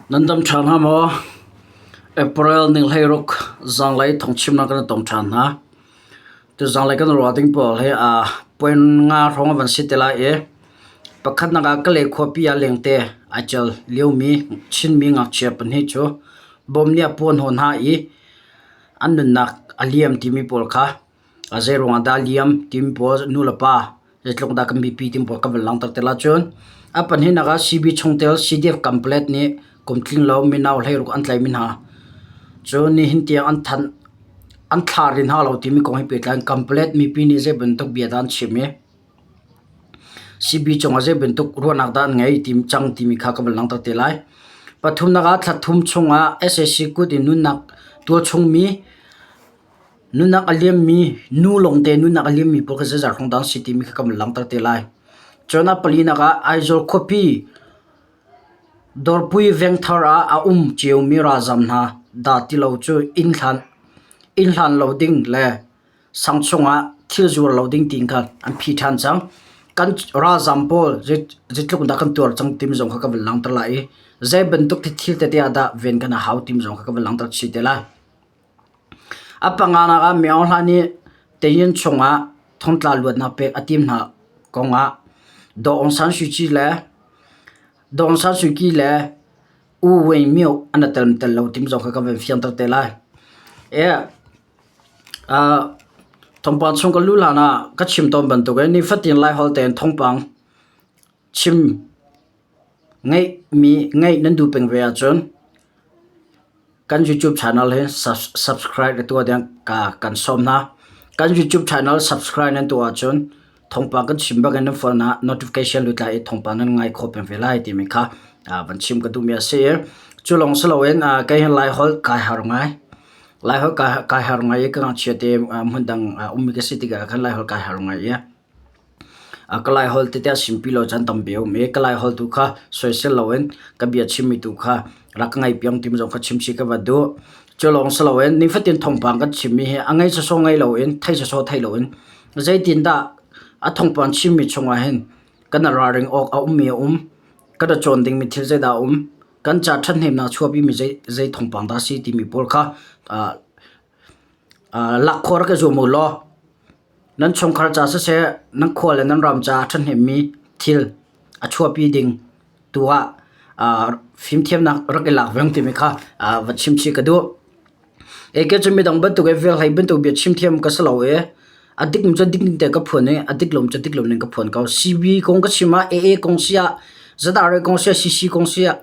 Nan dam ṭhan hnga maw? April ni 16 zanlei thawngchimnak kan i tong ṭhan hna. Tu zanlei kan ruah ding pawl hi aa point nga hrawng a van si te lai i pakhatnak ah Kalay khuapi ah lengte ai ṭial liomi Chinmi ngakchia pahnih cu bom nih a puahhnawh hna i an nunnak a liam timi pawl kha a zeiruang ah dah a liam timi pawl nulepa Zeitluk dah kan mipi ti pawl kan van langhter te la cun a pahnihnak ah CB chungtel CDF Kamplet nih kum tling lo mino 16 an tlaihmi hna cu nihin tiang an thanh an thlah rih hna lo timi kong he pehtlai in Kamplet mipi nih zei bantuk bia dah an chim i CB cungah zei bantuk ruahnak dah an ngei ti cang timi kha ka van langhter te lai. Pathumnak ah thla thum chungah sac kut in nunnak tualchungmi Nunnak a liammi nu lawngte nunnak a liammi pawl kha zeizat hrawng dah an si timi kha kan van langhter te lai. Cun a palinak ah Aizawl khuapi Dawrpui vengthar ah a um ciomi ralzam hna dah ti lo cu inn hlan, inn hlan lo ding le sang chungah thil zuar lo ding tiin khan an phi ṭhan cang. Kan ralzam pawl zeitluk dah kan tuar cang timi zong kha kan van langhter lai i zei bantuk thil tete ah dah ven kan a hau timi zong kha kan van langhter chih te lai. A panganak ah Myo Hla nih Tayin chungah thongtla luatnak pek a tim hna kongah Daw Aung San Suu Kyi le Daw Aung San Suu Kyi le U Win Myint an i tel tel lo timi zong kha ka van fianter te lai. Thawngpang chung ka luh hlan ah ka chim tawn bantukin nifatin Laiholh tein thawngpang chim ngeihmi ngeih nan duh peng ve ahcun Kan YouTube channel hi subscribe na tuah ding ka kan sawm hna. Kan YouTube channel subscribe nan tuah ahcun thawngpang kan chim bak in nan phone ah notification lut lai i thawngpang nan ngai khawh peng ve lai timi kha van chim ka duhmi a si i cu lawng si loin kei hi Laiholh kai har ngai. Laiholh kai har ngai i ka ngakchia te hmundang ummi ka si tikah khan Laiholh kai har ngai i Ka Laiholh tete a simpi lo caan tampi a um i ka Laiholh tu kha soisel loin ka bia chimmi tu kha rak ka ngaihpiak timi zong kha chimchih ka va duh. Cu lawng si loin nifatin thawngpang kan chimmi hi a ngei sawsawh ngei loin thei sawsawh thei loin zeitindah a thawngpang chimmi chungah hin kan i ralring awk a ummi a um, kan i cawn dingmi thil zeidah a um, kan ca ṭhathnemnak chuahpimi zei thawngpang dah a si timi pawl kha lak khawh rak i zuam u law Nan chungkhar ca siseh, nan khua le nan ram caah a ṭhahnemmi thil a chuahpi ding tu ah fimthiamnak rak i lak veng timi kha va chimchih ka duh. Kei cu midang bantuk i velhlei bantuk bia chimthiam ka si lo i a dik cu dik ning te ka phuan i a dik lo cu dik lo ning ka phuan ko. CB kong ka chim ah, AA kong si ah, ZRA kong si ah, CC kong si ah,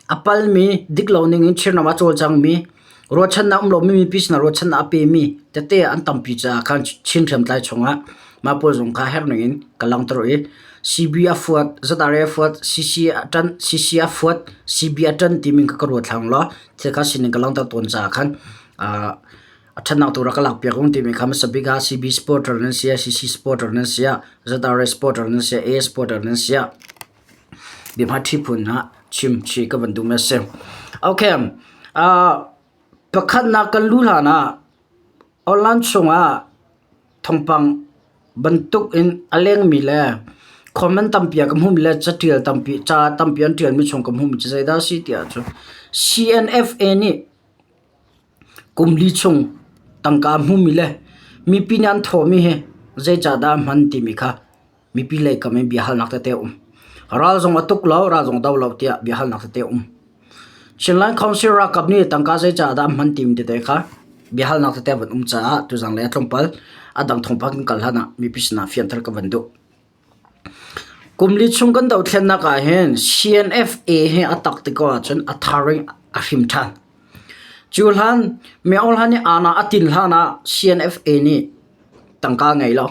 A palmi, diklo ningin Chinram a cawlcangmi, ruahchannak um lomi mipi sinah ruahchannak a pemi tete an tampi caah khan Chin hriamtlai chungah mah pawl zong kha herh ningin ka langhter i CB a fuat, ZRA a fuat, CC a ṭanh, CC a fuat, CB a ṭanh timi kha ka ruat hlang law thil kha sining ka langhter tawn caah khan a ṭhatnak tu rak ka lakpiak ung timi kha hmasa bik ah CB supporter nan si ah, CC supporter nan si ah, ZRA supporter nan si ah, AA supporter nan si ah, Biahmaṭhi phun ah chim chih ka van duhmi a si. Okay, pakhatnak kan luh hlan ah online chungah thawngpang bantuk in a lengmi le comment tampi ah ka hmuhmi le caṭial tampi, ca tampi an ṭialmi chung ka hmuhmi cu zeidah a si ti ahcun CNFA nih kum li chung tangka a hmumi le mipi nih an thawhmi hi zeicahdah a hman timi kha mipi lei kam in biahalnak tete a um. Ral zong a tuk lo, ral zong do lo tiah biahalnak tete a um. Chinland Council ralkap nih tangka zeicah dah hman tim tete kha biahalnak tete van um caah tuzang lei a tlawmpal a dang thawngpang kan kal hlan ah mipi sinah fianter ka van duh. Kum li chung kan dothlennak ah hin CNFA hi a tak ti ko ahcun a thar in a hrim ṭhan. Cu hlan Myo Hlan i ana a tin hlan ah CNFA nih tangka ngei lo.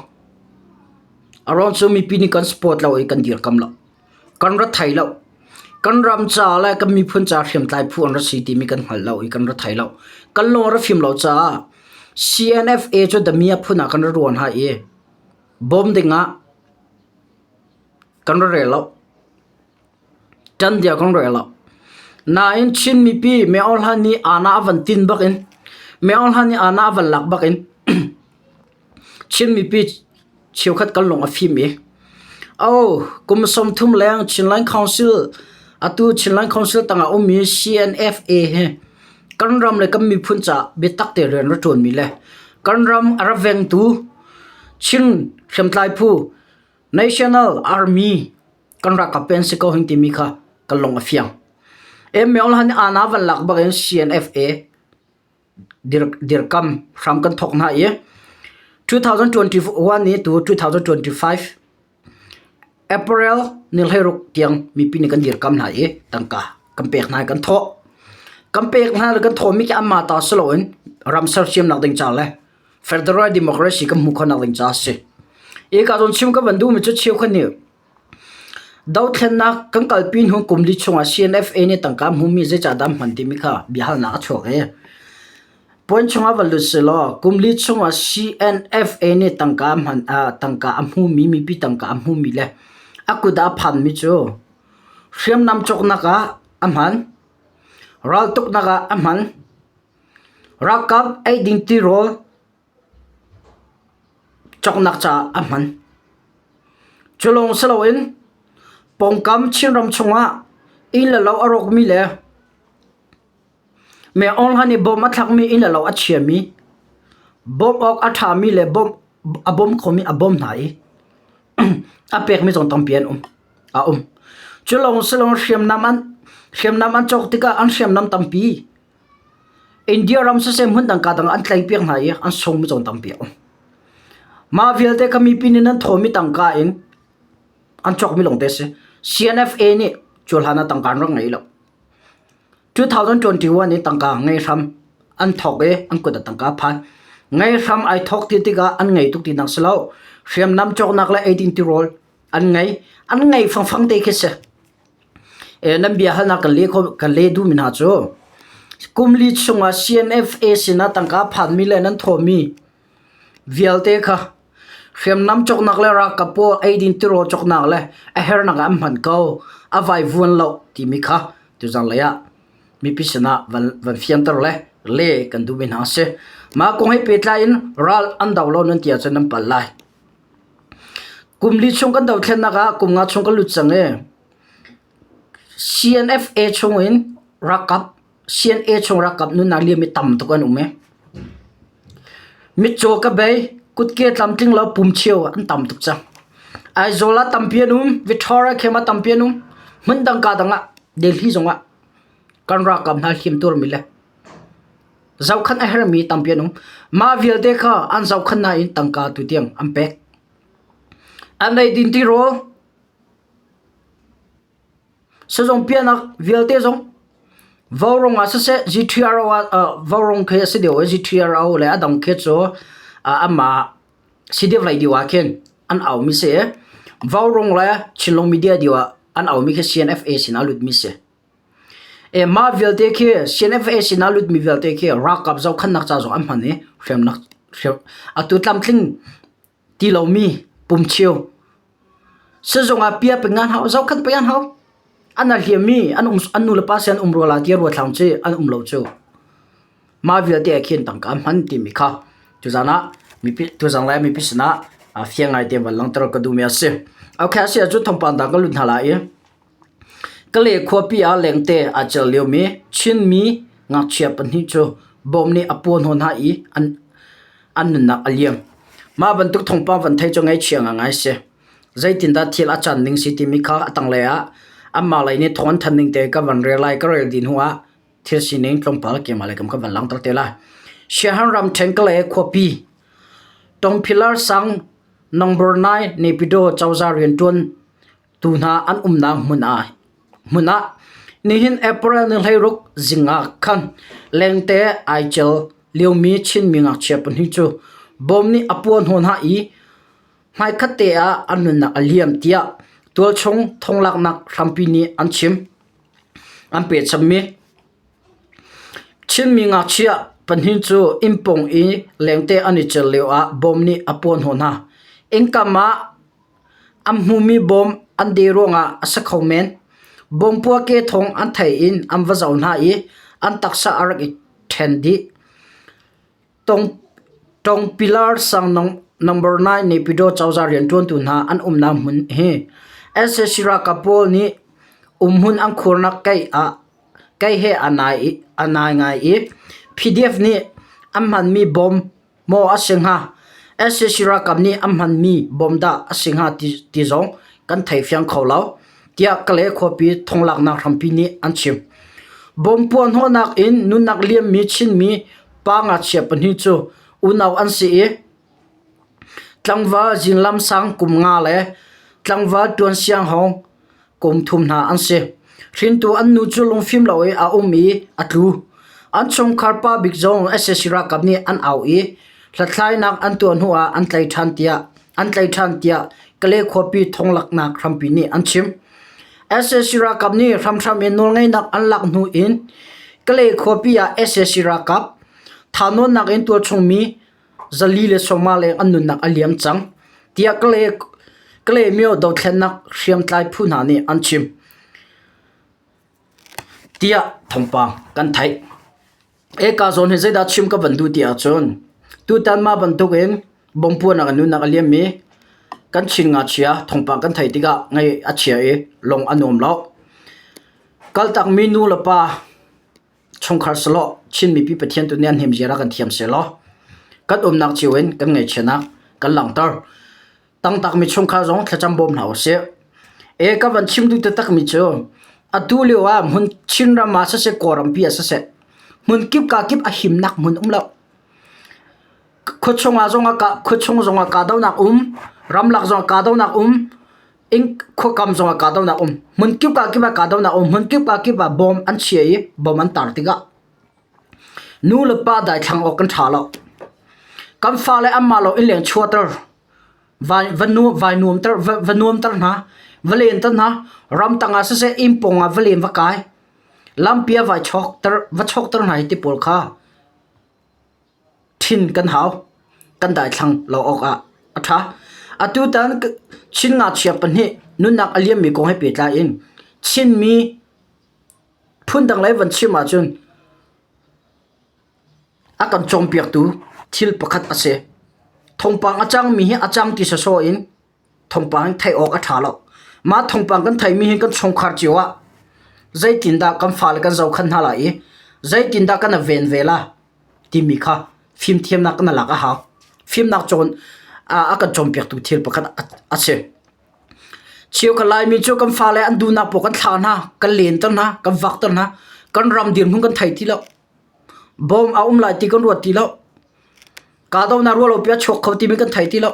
A ruang cu mipi nih kan support lo i kan dirkam lo. Kan ra thei lo. Kan ram ca le kan miphun ca hriamtlai phu an ra si timi kan hngal lo i kan ra thei lo. Kan lung a ra fim lo caah CNFA cu damiah phun ah kan ra ruan hna i bawm ding ah kan ra rel lo. Ṭan dia kan rel lo. Nain Chin mipi Myo Hlan nih aana a van tin bak in Myo Hlan nih aana a van lak bak in Chin mipi cheukhat kan lung a fim i oh kum 30 leng Chinland Council Atu Chinland Council tangah ummi CNFA hi kan ram le kan miphun caah biatak te rian ra ṭuanmi le kan ram a ra vengtu Chin hriamtlai phu National Army kan ralkap pen si ko hing timi kha kan lung a fiang. Emyol han ana van lak bak in CNFA dirkam hram kan thok hna i 2021 ni tu 2025 April ni hleiruk tiang mipi nih kan dirkam hna i tangka kan pek hna i kan thawh. Kan pek hna le kan thawhmi khi anmah ta si loin ram sersiamnak ding ca le federal democracy kan hmuh khawhnak ding ca a si. Hika zawn chim ka van duhmi cu cheukhat nih Dothlennak kan kalpi hnu kum li chungah CNFA nih tangka hmumi zeicahdah an hman timi kha biahalnak a chuak i point chungah va lut sehlaw kum li chungah CNFA nih tangka hman tangka a hmumi mipi tangka a hmumi le a kut ah a phanmi cu hriamnam cawknak ah a hman, raltuknak ah a hman, ralkap eiding tirawl cawknak caah a hman. Cu lawng si loin pawngkam Chinram chungah inn le lo a rawkmi le meh-aung-hlan i bom a thlakmi inn le lo a chiami, bawmh awk a ṭhami le bawmh a bawm khomi a bawm hna i a pekmi zong tampi an um. A um. Cu lawng si loin hriamnam an hriamnam an cawk tikah an hriamnam tampi India ram siseh hmundang ka dang an tlaihpiak hna i an sungmi zong tampi a um. Mah vialte kha mipi nih nan thawmi tangka in an cawkmi lawngte a si. CNFA nih cu hlan ah tangka an rak ngei lo. 2021 i tangka ngei hram an thawk i an kut ah tangka a phan. Ngei hram ai thawk ti tikah an ngei tuk tinak si lo. Hriamnam cawknak le eidin tirawl an ngei. An ngei fangfang te khi si. Nan biahalnak kan leh kho kan leh duhmi hna cu kum li chungah CNFA sinah tangka phanmi le nan thawhmi vialte kha hriamnam cawknak le ralkap pawl eidin tirawl cawknak le a hernak ah an hman ko a vaivuan lo timi kha tuzan lei ah mipi sinah van van fianter le le kan duhmi hna a si. Mah kong he pehtlai in ral an do lo nan ti ahcun nan palh lai. Kum li chung kan dothlennak ah kum nga chung kan lut cang i CNFA chung in ralkap CNA chung ralkap nunnak liam i tam tuk an um i mitcaw ka bei kutke tlamtling lo pumcheu an tam tuk cang. Aizawl ah tampi an um, Victoria camp ah tampi an um, hmundang ka dang ah Delhi zong ah kan ralkap hna hliam turmi le Zohkhanh a herhmi tampi an um. Mah vialte kha an zohkhanh nain tangka tutiang an pek. An eidin tirawl, sizung piahnak vialte zong Vaurawng ah siseh GTRO ah Vaurawng khi a si deuh i GTRO le a dang khi cu amah CDF lei deuh ah khin an aumi si i Vaurawng le Chinlung Media deuh ah an aumi khi CNFA sin ah a lutmi si. Mah vialte khi CNFA sinah lutmi vialte khi ralkap zohkhenhnak ca zong an hman i hriamnak atu tlamtling ti lomi pumcheu sizung ah pia peng an hau zohkhenh peng an hau an a hliammi an um an nulepa sin an um rua la ti rua thlang ci an um lo cu mah vialte ah khin tangka an hman timi kha tuzan ah mipi tuzan lai mipi sinah fiang ngai te van langhter ka duhmi a si. Okay a si ahcun thawngpang dang kan lut hna lai i Kale khuapi ah lengte aa celh liomi Chinmi ngakchia pahnih cu bom nih a puahhnawh hna i an nunnak a liam. Mah bantuk thawngpang van theih cu ngaihchia ngaingai a si. Zeitindah thil a can ning si timi kha a tanglei ah anmah lei nih thawng an thanh ning te ka van rel lai. Ka rel dih hnuah thil sining tlawmpal keimah lei kam ka van langhter te lai. Siahan ramṭhen Kale khuapi Tongphilar sang Number 9 Naypyidaw cozah rianṭuan Tu hna an umnak hmun ah nihin April ni 16 zing ah khan lengte ai cel liomi Chinmi ngakchia pahnih cu bom nih a puahhnawh hna i hmaikhat te ah an nunnak a liam tiah tualchung thonglaknak hrampi nih an chim. An pechammi Chinmi ngakchia pahnih cu innpawng i lengte an i cel lioah bom nih a puahhnawh hna. Innkam ah An hmuhmi bawm an deh ruangah a si kho men. Bawm puahke thawng an theih in an va zoh hna i an taksa a rak i ṭhen dih. Tongpilar sang number 9 Naypyidaw cozah rianṭuantu hna an umnak hmun hi sac ralkap pawl nih. Umhmun an khurnak kei he aa nai ngai i PDF nih an hmanmi bom maw a si hnga, sac ralkap nih an hmanmi bom dah a si hnga ti zong kan theifiang kho lo, tiah Kalay khuapi thonglaknak hrampi nih an chim. Bom puahhnawhnak in nunnak liammi Chinmi pa ngakchia pahnih cu unau an si i tlangval Zinglam sang kum nga le tlangval Ṭuan Siang Hawng kum thum hna an si. Hrintu an nu cu lungfim lo i a um i a tlu. An chungkhar pa bik zong sac ralkap nih an au i hlathlainak an tuah hnu ah an tlaih ṭhan tiah an tlaih ṭhan tiah Kalay khuapi thonglaknak hrampi nih an chim. Sac ralkap nih hramhram in nawlngeihnak an lak hnu in Kalay khuapi ah sac ralkap thahnawnnak in tualchungmi 450 leng an nunnak a liam cang tiah Kalaymyo dothlennak hriamtlai phu hna nih an chim tiah thawngpang kan theih. Eka zawn hi zeidah chim ka van duh ti ahcun tutan mah bantukin bompuanak in nunnak a liammi kan Chin ngakchia thawngpang kan theih tikah ngaih a chia i lung a nuam lo. Kaltakmi nu le pa Chungkhar selaw Chin mipi Pathian tu nih an hnemzia rak kan thiam sehlaw kan umnak cio in kan ngaihchiatnak kan langhter. Tangtakmi chungkhar zong thlacam bawm hna usih. E ka van chim duh taktakmi cu atu lio ah hmun Chinram ah siseh Kawlrampi ah siseh hmun kip ka kip a himnak hmun um lo. Khuachung ah zong ah khuachung zong ah kahdohnak um, ramlak zong ah kahdohnak um, inn khuakam zongah kahdohnak um hmunkip kakip ah kahdohnak um hmunkip kakip ah bawm an chia i bawm an tar tikah nu le pa daithlang awk kan ṭha lo kan fale anmah lo innleng chuahter vai va nu vai nuamter va, va nuamter hna va lenter hna ramtang ah siseh inn pawng ah va len va kai lampi ah vai chawkter va chawkter hna hi ti pawl kha Thin kan hau. Kan daithlang lo awkah a ṭha. Atutan Chin ngakchia pahnih nunnak a liammi kong he pehtlai in Chinmi phundang lei van chim ahcun a kan cawnpiaktu thil pakhat a si. Thawngpang a cangmi hi a cang ti sawsawh in thawngpang theih awk a ṭha lo. Mah thawngpang kan theihmi hi kan chungkhar cio ah zeitindah kan fale kan zohkhenh hna lai i zeitindah kan i ven ve la timi kha fimthiamnak kan lak a hau. Fimnak cawn a kan cawnpiaktu thil pakhat a si. Cheukhat Laimi cu kan fale an duhnak paoh kan thlah hna, kan lenter hna, kan vakter hna, kan ram dirhmun kan thei ti lo. Bawm a um lai ti kan ruat ti lo. Kahdohnak ruahlopi a chuak kho timi kan thei ti lo.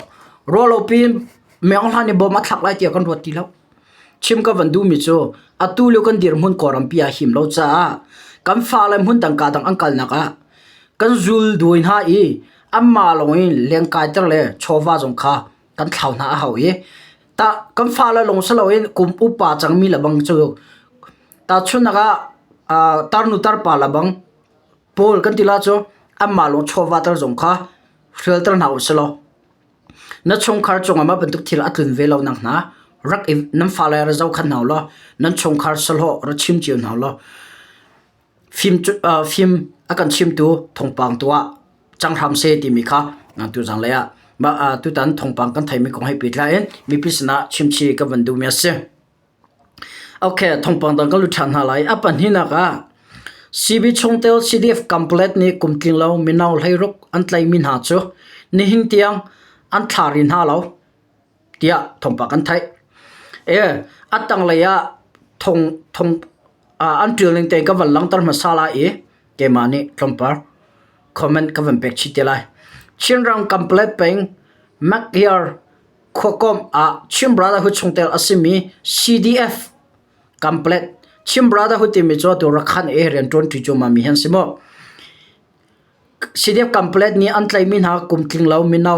Ruahlopi in Meng Hlan nih bom a thlak lai tiah kan ruat ti lo. Chim ka van duhmi cu atu lio kan dirhmun Kawlrampi ah him lo caah kan fale hmun dang ka dang an kalnak ah kan zul duai hna i anmah lawng in lengkaiter le chawva zong kha kan thlau hna a hau i tah kan fale lawng si loin kum upa cangmi lebang cu tahchunhnak ah tarnu tarpa lebang Paul kan ti la cu anmah lawng chawva tar zong kha hrialter hna u silaw na chungkhar cungah mah bantuk thil a tlun ve lo nak hna rak i nan fale ra zohkhan hna law nan chungkhar sahlawh ra chim cio hna law fim fim a kan chimtu thawngpang tu ah cang hram seh timi kha tu zanglei ah mah tutan thawngpang kan theimi kong he pehtlai in mipi sinah chimchih ka van duhmi a si. Ok, thawngpang dang kan lut ṭhan hna lai. A pahnihnak ah CB chungtel CDF Kamplet nih kum tling lo mino hleiruk an tlaihmi hna cu nihin tiang an thla rih hna lo tiah thawngpang kan theih. E, a tanglei ah thong thong an ṭial ning tein ka van langhter hmasa lai i keimah nih tlawmpal comment ka van pek chih te lai. Chinram Kamplet peng Makyar Khuakomh ah Chin Brotherhood chungtel a simi CDF Kamplet Chin Brotherhood timi cu atu Rakhan i rianṭuanṭi cuahmahmi hi an si mu. CDF Kamplet nih an tlaihmi hna kum tling lo mino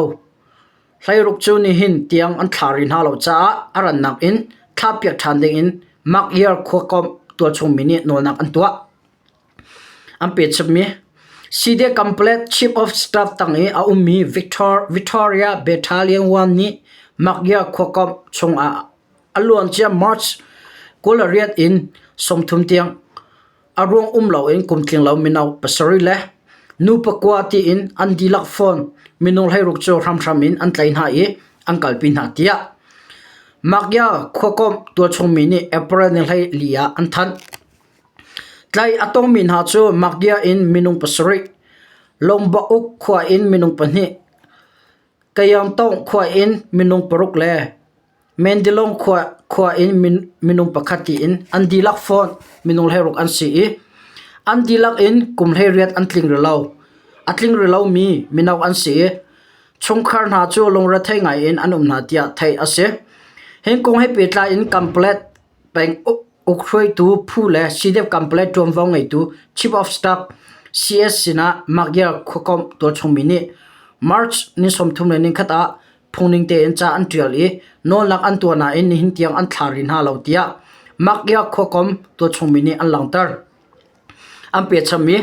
hleiruk cu nihin tiang an thlah rih hna lo caah a rannak in thlahpiak ṭhan dingin Makyar khuakomh tualchung mi nih nawlnak an tuah. An pechapmi Side Complex Chief of Staff tang i a ummi Victoria Battalion 1 nih Magya khuakomh chungah a luancia March 28 in 30 tiang a ruang um loin kum tling lo mino pasarih le nu pakua tiin an dihlak fawn minung 16 cu hramhram in an tlaih hna i an kalpi hna tiah. Makya khuakomh tualchungmi nih April ni 14 ah an thanh. Tlaih a tongmi hna cu Makya in minung pasarih, Longbauk khua in minung pahnih, Kayangtong khua in minung paruk le Mendilong khua in minung pakhat tiin an dihlak fawn minung 16 an si i an dihlak in kum 18 an tling rih lo. A tling rih lomi mino an si i chungkhar hna cu lungrethei ngai in an um hna tiah theih a si. Hi kong he pehtlai in Kanpalet peng ukhruaitu phu le CDF Kanpalet ṭuanvo ngeitu Chief of Staff CS sinah Magyar khuakomh tualchungmi nih March ni 31 ah phungning tein ca an ṭial i nawlnak an tuah nain nihin tiang an thla rih hna lo tiah Makya khuakom tuachungmi nih an langhter. An pecham i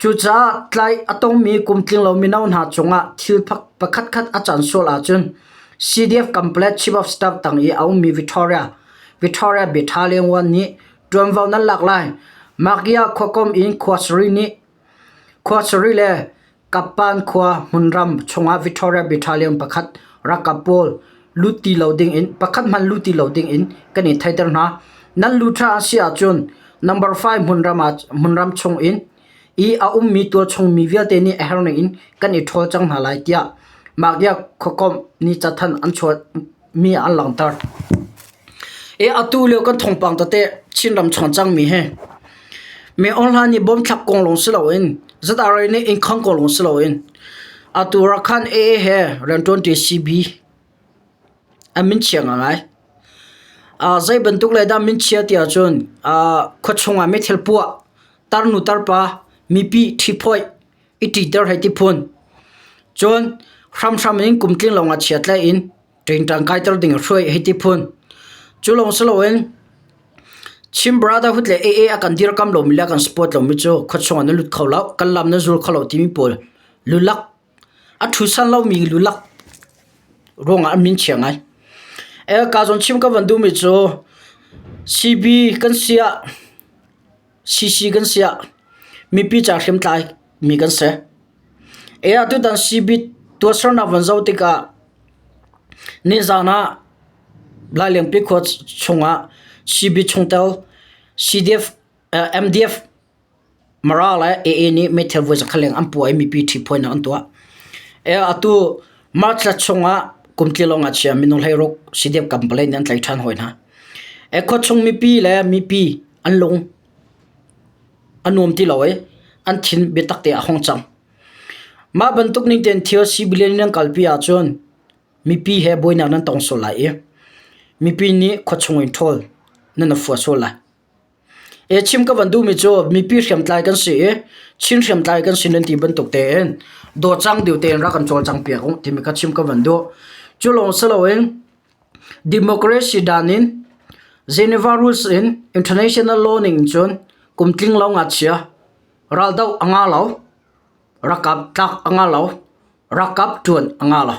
cucaah tlaih a tongmi kum tlinglo mino hna cungah thil pakhatkhat a can sual ahcun CDF Complex Chief of Staff tang i a ummi Victoria Victoria Battalion 1 nih ṭuanvo nan lak lai. Makya khuakom in khua sarih nih khua sarih le Kappan khua hmunram chungah Victoria Battalion pakhat ralkap pawl lut ti lo dingin pakhat hmanh lut ti lo dingin kan in theihter hna. Nan lut ṭha a si ahcun number 5 hmunram ah hmunram chungin i a ummi tualchung mi vialte nih a herh ning in kan i ṭhawl cang hna lai tiah Magya khuakomh nih cathanh an chuah mi an langhter. E atu lio kan thawngpang tete Chinram chung cangmi hi mi Aung nih bom thlak kong lawng si loin ZRA nih inn khang kong lawng si loin atu Rakhan AA he rianṭuan ṭi CB an min chia ngai. Uh, zei bantuk le dah min chia ti ahcun uh, khuachung ah mithil puah tarnu tarpa mipi ṭhiphoih i ṭiter hei ti phun. Cun hramhram in kum tling lo ngakchia tlaih in ṭingṭang kaiter ding hruai hei ti phun. Cu lawng si loin Chin Brotherhood le AA a kan dirkam lomi le a kan support lomi cu khuachung ah na lut kho lo, kan lam na zul kho lo timi pawl lulak a ṭhusan lomi lulak ruangah an min chia ngai. E ka zawn chim ka van duhmi cu CB kan si ah CC kan si ah mipi ca hriamtlai mi kan si. E atutan CB tuahsernak van zoh tikah nizaan ah Lailengpi khua chungah CB chungtel CDF MDF Mara le AA nih meithal voi zakhat leng an puah i mipi ṭhiphuainak an tuah. E atu March thla chungah kum tlilawng ah chia minung 16 CDF company nih an tlaih ṭhan hawi hna. E khuachung mipi le mipi an lung a nuam ti lo i an thin biatak te a hong cang. Mah bantuk ning tein thil civilian in an kalpi ahcun mipi he buainak nan tong sual lai i mipi nih khuachung in ṭhawl nan i fua sual lai. E chim ka van duhmi cu mipi hriamtlai kan si i Chin hriamtlai kan si nan ti bantuk tein dawcang deuh tein rak kan cawlcang piak u timi kha chim ka van duh. Cu lawng si loin Democracy dan in Geneva Rules in international law ning cun kum tling lo ngakchia raldoh a nga lo, ralkap tlak a nga lo, ralkap ṭuan a nga lo.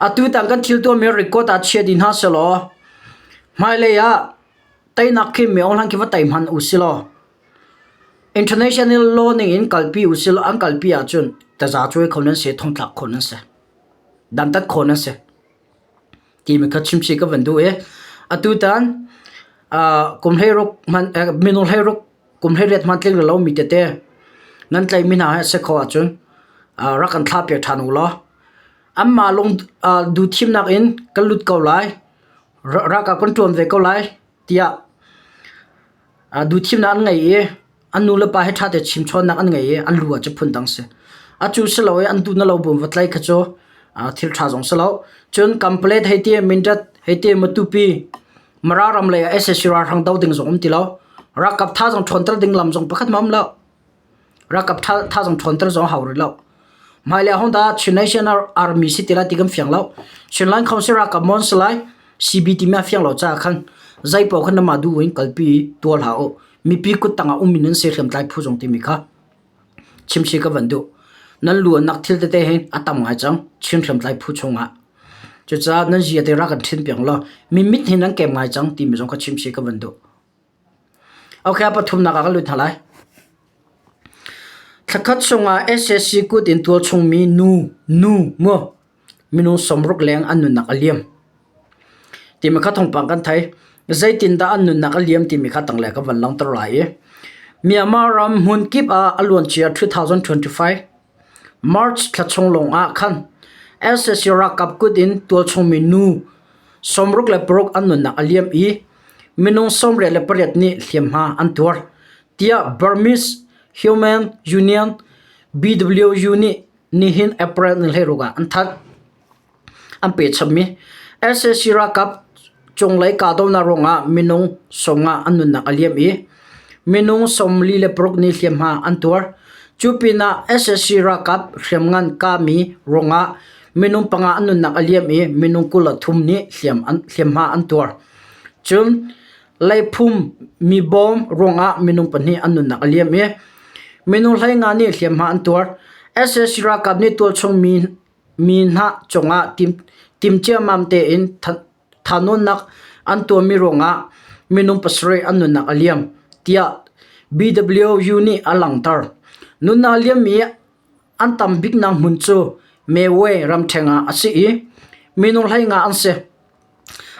Atu tang kan thil tuahmi record ah chia dih hna sehlaw hmailei ah teinak khi mi hlan khi va tei hmanh usilaw international law ning in kalpi usilaw an kalpi ahcun taza cuai kho nan si, thongtlak kho nan si. Dantat khawh nan si timi kha chimchih ka van duh i atutan kum 16 hmanh minung 16 kum 18 hmanh tling lomi tete nan tlaihmi hna hi a si kho ahcun rak kan thlah piak ṭhan u law anmah lung duhthimnak in kan lut ko lai ralkap kan ṭuan ve ko lai tiah duhthimnak an ngei i an nu le pa he ṭha tein chimchawnnak an ngei i an lu ah cu phundang si. Atu si lo i an duh na lo bu va tlaih kha cu thil ṭha zong si lo. Cun Kanpalet hei ti, Mindat hei ti, Matupi, Mara ram lei ah sac ralhrang do ding zong um ti lo. Ralkap tha zong ṭhawnter ding lam zong pakhat hmanh um lo. Ralkap tha zong ṭhawnter zong a hau rih lo. Hmailei ah Honda Chin National Army si ti lai ti kan fiang lo. Chinland Council ralkap maw an si lai? CB timi a fiang lo caah khan zei paoh khan namah duh in kalpi tuar hlah u. Mipi kuttang ah um in nan si hriamtlai phu zong timi kha chimsi ka van duh. Nan lu nak thil tete hi a tam ngai cang Chin hriamtlai phu chungah. Cucaah nan zia te rak kan ṭhin piak law mi mit hi nan kem ngai cang timi zong kha chimsi ka van duh. Okay, a pathumnak ah kan lut hna lai. Thlakhat chungah SSC kut in tualchungmi nu, nu mu. minung 60 leng an nunnak a liam. Timi kha thawngpang kan thei. Zeitindah an nunnak a liam timi kha tanglei ka van langhter lai i Myanmar ram hmun kip ah a luancia 2025 March thla chung lawng ah khan sac ralkap kut in tualchungmi nu 66 an nunnak a liam i minung 88 nih hliamhma an tuar tiah Burmese Human Union BWU nih nihin April ni 16 ah an thanh. An pechapmi sac ralkap cunglei kahdohnak ruangah minung 50 an nunnak a liam i minung 46 nih hliamhma an tuar. Cu pinah sac ralkap hriamngan kahmi ruangah minung panga an nunnak a liam i minung 23 nih hliamhma an tuar. Cun leiphum mi bawm ruangah minung pahnih an nunnak a liam i minung 15 nih hliamhma an tuar. Sac ralkap nih tualchung mi mi hna cungah tim ciammam tein thahnawnnak an tuahmi ruangah minung pasarih an nunnak a liam tiah BWU nih a langhter. Nunnak a liammi an tam biknak hmun cu Mewe ramṭheng ah a si i minung 15 an si.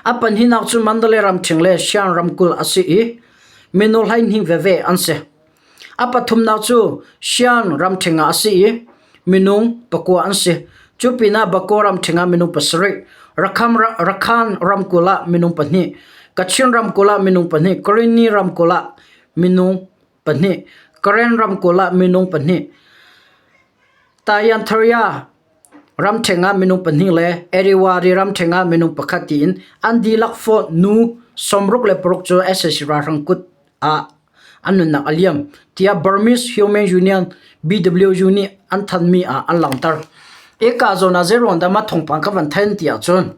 A pahnihnak cu Mandalay ramṭheng le Shan ramkulh a si i minung 12 veve an si. A pathumnak cu Shan ramṭheng ah a si i minung pakua an si. Cu pinah Bako ramṭheng ah minung pasarih, Rakhan ramkulh ah minung pahnih, Kachin ramkulh ah minung pahnih, Karenni ramkulh ah minung pahnih, Karen ramkulh ah minung pahnih, Tayanthaya ramṭheng ah minung pahnih le Eriwari ramṭheng ah minung pakhat tiin an dihlak fawh nu 66 cu sac ralhrang kut ah an nunnak a liam tiah Burmese Human Union BWU nih an thanmi ah an langhter. Eka zawn ah zeiruang dah mah thawngpang ka van then ti ahcun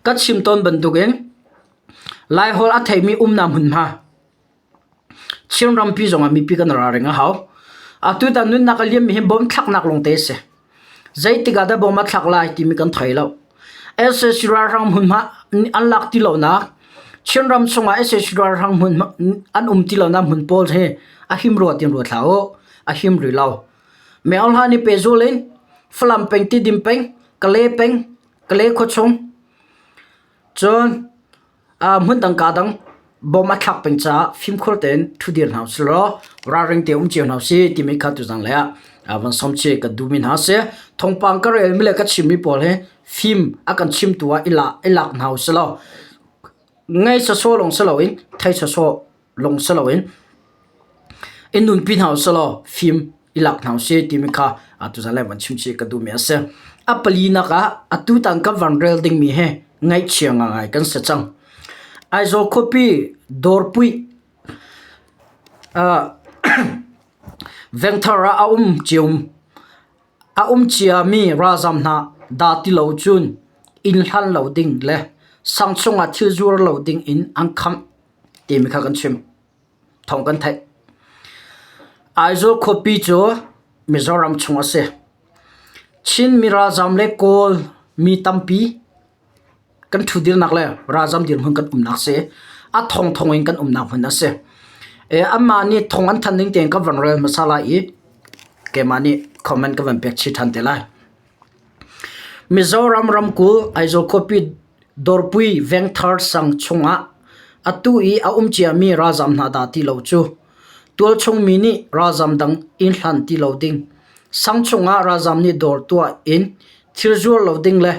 ka chim tawn bantukin Laiholh a theimi umnak hmunhma Chin rampi zongah mipi kan ralring a hau. Atutan nunnak a liammi hi bom thlaknak lawngte a si. Zeitik ah dah bom a thlak lai timi kan thei lo. Sac ralhrang hmunhma an lak ti lonak Chinram chungah sac ralhrang hmunhma an um ti lonak hmun pawl hi a him rua tin ruat hlah u. A him rih lo. Myohla nih pehzul in Falam peng, Tidim peng, Kalay peng, Kalay khuachung cun Hmun kaa dang bom a thlak peng caah fimkhur tein ṭhudir hna usih law ralring te um cio hna usih timi kha tuzan lei ah van sawm chih ka duhmi hna a si. Thawngpang ka relmi le ka chimmi pawl hi fim a kan chimtu ah i lak hna usih law ngei sawsawh lawng si loin thei sawsawh lawng si loin i nunpi hna usih law fim i lak hna usih timi kha tuzan lei van chim chih ka duhmi a si. A palinak ah atutan kan van rel dingmi hi ngaihchia ngaingai kan si cang. Aizawl khuapi Dawrpui vengthar ah a um cio a um ciami ralzam hna dah ti lo cun inn hlan lo ding le sang chungah thil zuar lo ding in an khamh timi kha kan chim. Thawng kan theih. Aizawl khuapi cu Mizoram chung a si. Chinmi ralzam le Kawl mi tampi kan ṭhudirnak le ralzam dirhmun kan umnak si. A thongthong in kan umnak hmun a si. E, anmah nih thong an than ning tein ka van rel hmasa lai i keimah nih comment ka van pek chih ṭhan te lai. Mizoram ramkulh Aizawl khuapi Dawrpui Vengthar sang chungah atu i a um ciami ralzam hna dah ti lo cu tualchung mi nih ralzam dang inn hlan ti lo ding, sang chungah ralzam nih dawr tuah in thil zuar lo ding le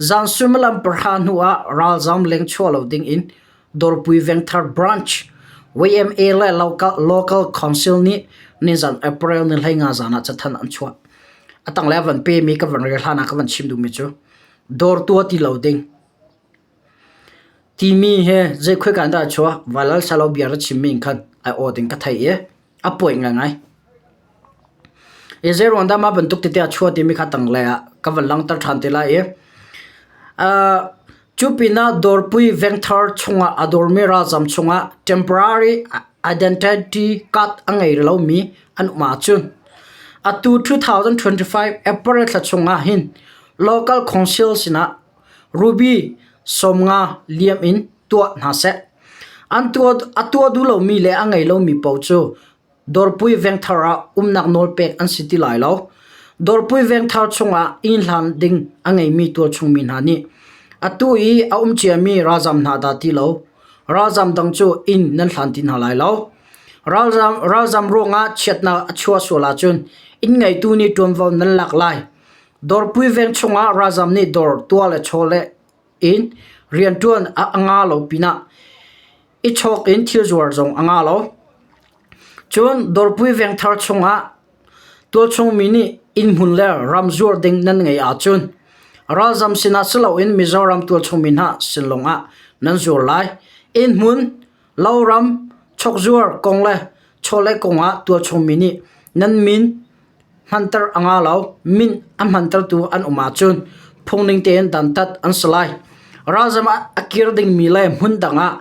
zan suimilam pahra hnu ah ralzam lengchuah lo ding in Dawrpui Vengthar Branch YMA le Local Council nih nizan April ni 15 zan ah cathanh an chuah. A tanglei a van pemi ka van rel hlan ah ka van chim duhmi cu dawr tuah ti lo ding timi hi zei khoika in dah a chuah Vailal Salo bia ra chimmi in khan ai aw ding ka thei i a puai ngaingai. I zeiruang dah mah bantuk tete a chuah timi kha tanglei ah ka van langhter ṭhan te lai i uh, cu pinah Dawrpui Vengthar chungah a dawrmi ralzam chungah temporary identity card a ngei lomi an um ahcun atu 2025 April thla chungah hin local council sinah ruby 50 liam in tuah hna seh. An tuah, a tuah duh lomi le a ngei lomi paoh cu Dawrpui vengthar ah umnak nawl pek an si ti lai lo. Dawrpui vengthar chungah inn hlan ding a ngeimi tualchung mi hna nih atu i a um ciami ralzam hna dah ti lo, ralzam dang cu inn nan hlan ti hna lai lo. Ralzam, ralzam ruangah chiatnak a chuah sual ahcun inn ngeitu nih ṭuanvo nan lak lai. Dawrpui veng chungah ralzam nih dawr tuah le chawleh in rianṭuan a nga lo pinah i chawk in thil zuar zong a nga lo. Cun Dawrpui vengthar chungah tualchung mi nih innhmun le ram zuar ding nan ngeih ahcun ralzam sinah si loin Mizoram tualchung mi hna sin lawngah nan zuar lai. Innhmun, loram, chawkzuar kong le chawleh kongah tualchung mi nih nan min hmanter a nga lo. Min a hmantertu an um ahcun phungning tein dantat an si lai. Ralzam ah a kir dingmi le hmun dang ah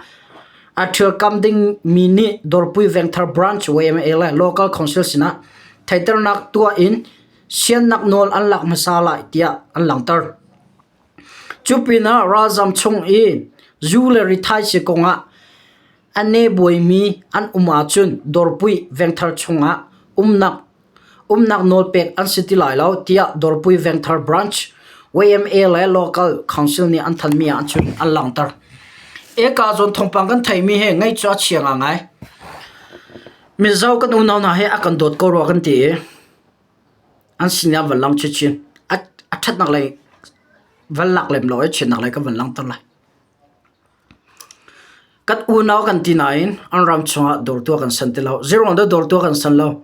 a ṭhialkam dingmi nih Dawrpui Vengthar Branch YMA le Local Council sinah theihternak tuah in siannak nawl an lak hmasa lai tiah an langhter. Cu pinah ralzam chung i zu le rithaisii kongah a ne buaimi an um ahcun Dawrpui Vengthar chungah umnak umnak nawl pek an si ti lai lo tiah Dawrpui Vengthar Branch YMA le Local Council nih an thanmi ah cun an langhter. Eka zawn thawngpang kan theimi hi ngaih cu a chia ngai. Mizo kan unau hna hi a kan dawt ko rua kan ti i an sin ah van lang chinchin. A ṭhatnak lei van lak lem lo i chiatnak lei kan van langhter lai. Kan unau kan ti nain an ram chungah dawr tuah kan san ti lo. Zeiruang dah dawr tuah kan san lo?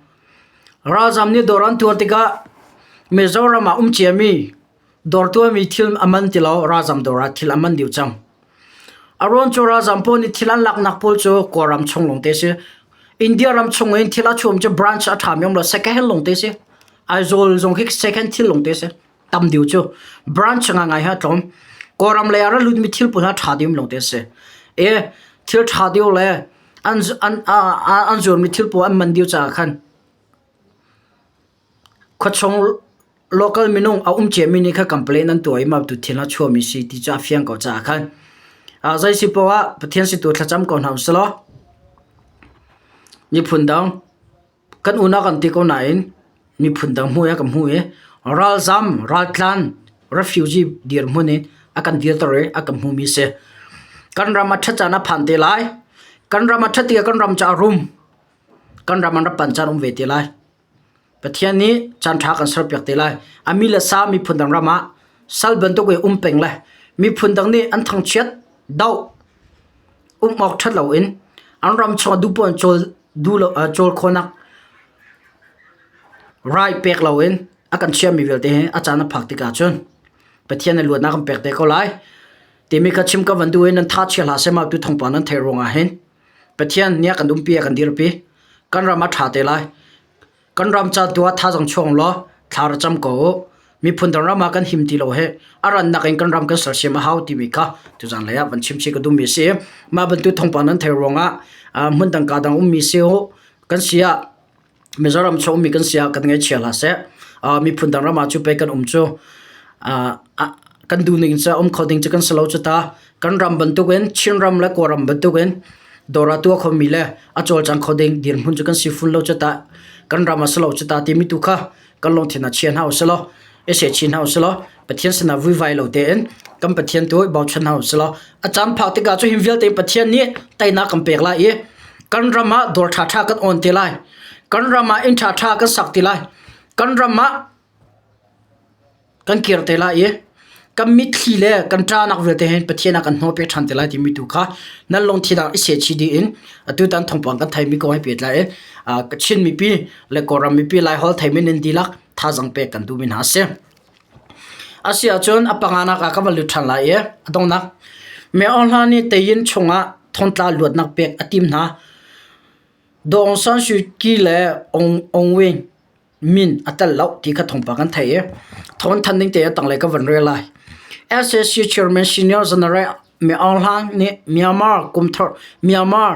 Ralzam nih dawr an tuar tikah Mizoram ah um ciami dawr tuahmi thil a man ti lo. Ralzam dawr ah thil a man dih cang. A ruang cu ralzam pawl nih thil an laknak pawl cu Kawlram chung lawngte a si. India ram chung in thil a chuam cu branch a ṭhami um lo. Second hand lawngte a si. Aizawl zong khi second hand thil lawngte a si. Tam deuh cu branch ngaingai he a tlawm. Kawlram lei ah ra lutmi thil pawl ha ṭha deuh lawngte a si. E thil ṭha deuh le an an an zuarmi thil pawl an man deuh caah khan khuachung local minung a um ciami nih kha complain an tuah i mah tu thil a chuahmi si ti cu a fiang ko caah khan zei si poah ah Pathian si tu thlacam ko hna usih law miphun dang Kan unau kan ti ko nain miphun dang hmuh i a kan hmuh i ralzam, raltlan, refugee dirhmun in a kan dirter i a kan hmumi a si. Kan ram a ṭhat caan a phan te lai. Kan ram a ṭhat tikah kan ram cu a rum. Kan ram an rak panh caan um ve te lai. Pathian nih caan ṭha kan serpiak te lai. A mi le sa miphun dang ram ah sal bantuk i um peng le miphun dang nih an thangchiat, doh, um awk ṭhat loin an ram chung ah duh poah in cawl duh lo cawl khawhnak rai pek loin a kan chiahmi vialte hi a caan a phak tikah cun Pathian nih luatnak kan pek te ko lai timi kha chim ka van duh i nan tha chia hlah seh mah tu thawngpang nan theih ruangah hin Pathian nih a kan umpi a kan dirpi kan ram a ṭha te lai. Kan ram ca tu ah thazaang chuang law thla ra cam ko u. Miphun dang ram ah kan him ti lo hi a rannak in kan ram kan sersiam a hau timi kha tuzan lei ah van chim chih ka duhmi a si. Mah bantuk thawngpang nan theih ruangah hmun dang ka dang ummi si u kan si ah Mizoram chung ummi kan si ah kan ngaihchia hlah seh. Miphun dang ram ah cu pei kan um cu kan duhning cu um kho ding cu kan si lo cu ta. Kan ram bantukin Chinram le Kawlram bantukin dawr ah tuah khomi le a cawlcang kho ding dirhmun cu kan si fun lo cu tah kan ram a si lo cu ta timi tu kha kan lungthin ah chia hna usih law i seh chin hna usih law Pathian sinah vuivai lo tein kan Pathian tu i bochan hna usih law a caan phak tikah cu hin vialte Pathian nih teinak kan pek lai i kan ram ah dawr ṭhaṭha kan awn te lai kan ram ah inn ṭhaṭha kan sak ti lai kan ram ah Kan kir te lai i kan mitthli le kan ṭahnak vialte hin Pathian ah kan hnawhpiak ṭhan te lai timi tu kha nan lungthin ah i sehchih dih in atutan thawngpang kan theimi kong he pehtlai in Chin mipi le Kawlram mipi Laiholh theimi nan dihlak thazaang pek kan duhmi hna a si. A si ahcun a panganak ah ka van lut ṭhan lai i a donghnak Myo Aung Hla nih Tayin chungah thongtla luatnak pek a tim hna. Daw Aung San Suu Kyi le Aung Aung Win min a tel lo ti kha thawngpang kan theih i thawng than ding te a tanglei ka van rel lai. SAC Chairman Senior General Mi Aung Hlaing nih Myanmar kumthar Myanmar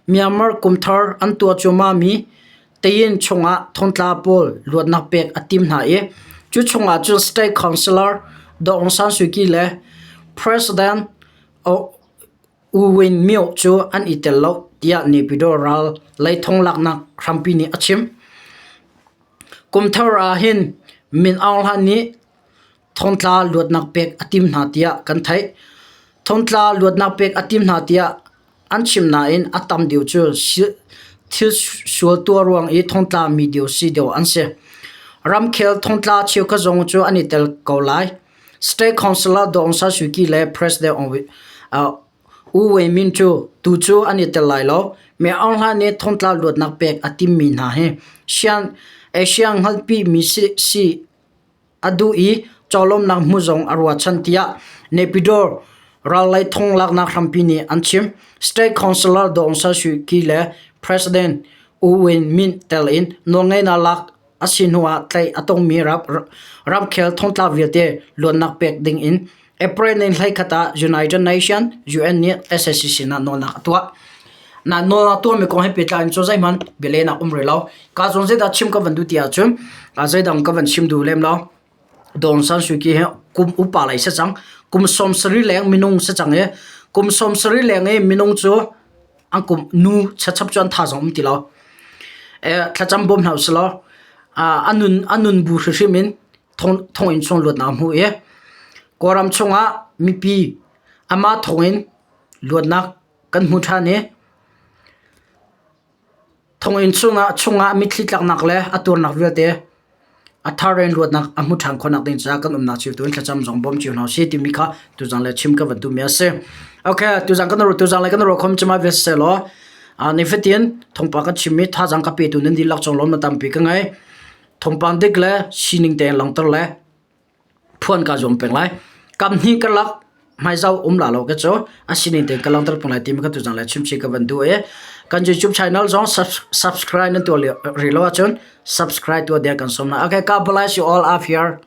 Myanmar kumthar an tuah cuahmah mi Tayin chungah thongtla pawl luatnak pek a tim hna i cu chungah cun State Councilor Daw Aung San Suu Kyi le President U Win Myo cu an i tel lo tiah Naypyidaw ral lei thonglaknak hrampi nih a chim. Kum thar ah hin Min Aung Hlaing nih thongtla luatnak pek a tim hna tiah kan theih. Thongtla luatnak pek a tim hna tiah an chim nain a tam deuh cu thil sual tuah ruang i thongtla mi deuh si deuh an si. Ramkhel thongtla cheukhat zong cu an i tel ko lai. State Councilor Daw Aung San Suu Kyi le President U Win Myint cu tu cu an i tel lai lo. Min Aung Hlaing nih thongtla luatnak pek a timmi hna hi Asia hngalhpi mi si a duh i cawlawmnak hmu zong a ruahchan tiah Naypyidaw rallei thonglaknak hrampi nih an chim. State Councilor Daw Aung San Suu Kyi le President U Win Myint tel in nawlngeihnak lak a si hnu ah tlaih a tongmi ramkhel thongtla vialte luatnak pek ding in April ni 11 ah United Nations UN nih sac sinah nawlnak a tuah. Na nawl a tuahmi kong he pehtlai in cu zeihmanh bialehnak um rih lo. Ka zawn zeidah chim ka van duh ti ahcun zeidang ka van chim duh lem lo. Daw Aung San Suu Kyi hi kum upa lei si cang. Kum 70 leng minung si cang i kum 70 leng i minung cu an kum nu chachap cu an tha zong um ti lo. Thlacam bawm hna usih law a nun a nun bu hrimhrim in thonginn chung luatnak a hmu i Kawlram chungah mipi amah thonginn luatnak kan hmu ṭhan i thonginn chungah mitthli tlaknak le a tuarnak vialte a thar in luatnak a hmu ṭhan khawhnak ding caah kan umnak cio tu in thlacam zong bawm cio hna usih timi kha tuzan le chim ka van duhmi a si. Okay, tuzan kan tuzan le kan ruah khom cuma vial seh law nifatin thawngpang kan chimmi thazaang ka petu nan dihlak cung lawm na tampi ka ngei. Thawngpang dik le sining tein langhter le phuan kaa zuam peng lai. Kam hnih karlak hmaizau um la lo ka cu a sining tein ka langhter peng lai timi ka tuzan le chimchih ka van duh i kan YouTube channel zong subscribe nan tuah rih lo ahcun subscribe tuah ding kan sawm hna. Okay, God bless you all up here.